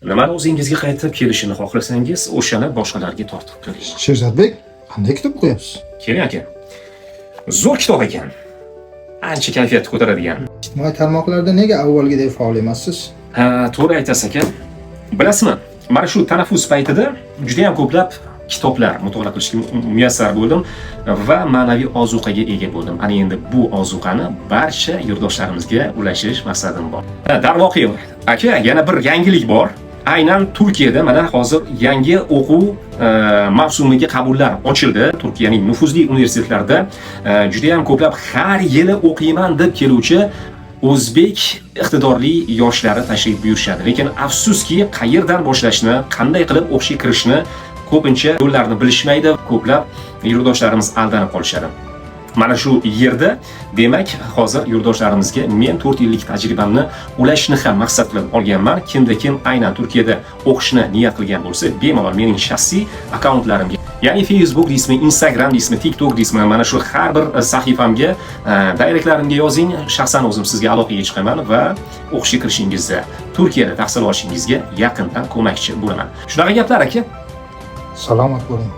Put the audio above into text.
Nimani o'zingizga qaytib kelishini xohlasangiz, o'shani boshqalarga tortiq qiling. Sherzodbek, qanday kitob o'qiyapsiz? Keling, aka. Zo'r kitob ekan. Ancha kayfiyatni ko'taradigan. Ijtimoiy tarmoqlarda nega avvalgidek faol emassiz? Ha, to'g'ri aytasiz, aka. Bilasizmi, mana shu tanaffus paytida juda ham ko'plab kitoblar mutolaa qilishga muyassar bo'ldim va ma'naviy ozuqaga ega bo'ldim. Ana endi bu ozuqani barcha yurtdoshlarimizga ulashish maqsadim bor. Ha, darvoqe, aka, yana bir yangilik bor. Aynan Turkiyada mana hozir yangi o'quv mavsumiga qabullar ochildi. Turkiyaning nufuzli universitetlarida juda ham ko'plab har yili o'qiyman deb keluvchi o'zbek iqtidorli yoshlari tashrif buyurishadi. Lekin afsuski, qayerdan boshlashni, qanday qilib o'qishga kirishni ko'pincha yo'llarni bilishmaydi, ko'plab yurtdoshlarimiz aldanib qolishadi. Mana shu yerda, demak, hozir yurtdoshlarimizga men 4 yillik tajribamni ulashni ham maqsad qilib olganman. Kimda kim aynan Turkiyada o'qishni niyat qilgan bo'lsa, bemalol mening shaxsiy akkauntlarimga, ya'ni Facebook deysizmi, Instagram deysizmi, TikTok deysizmi, mana shu har bir sahifamga, direktlarimga yozing, shaxsan o'zim sizga aloqaga chiqaman va o'qishga kirishingizda, Turkiyada tahsil olishingizga yaqindan ko'makchi bo'laman. Shunaqa gaplar, aka. Salomat bo'ling.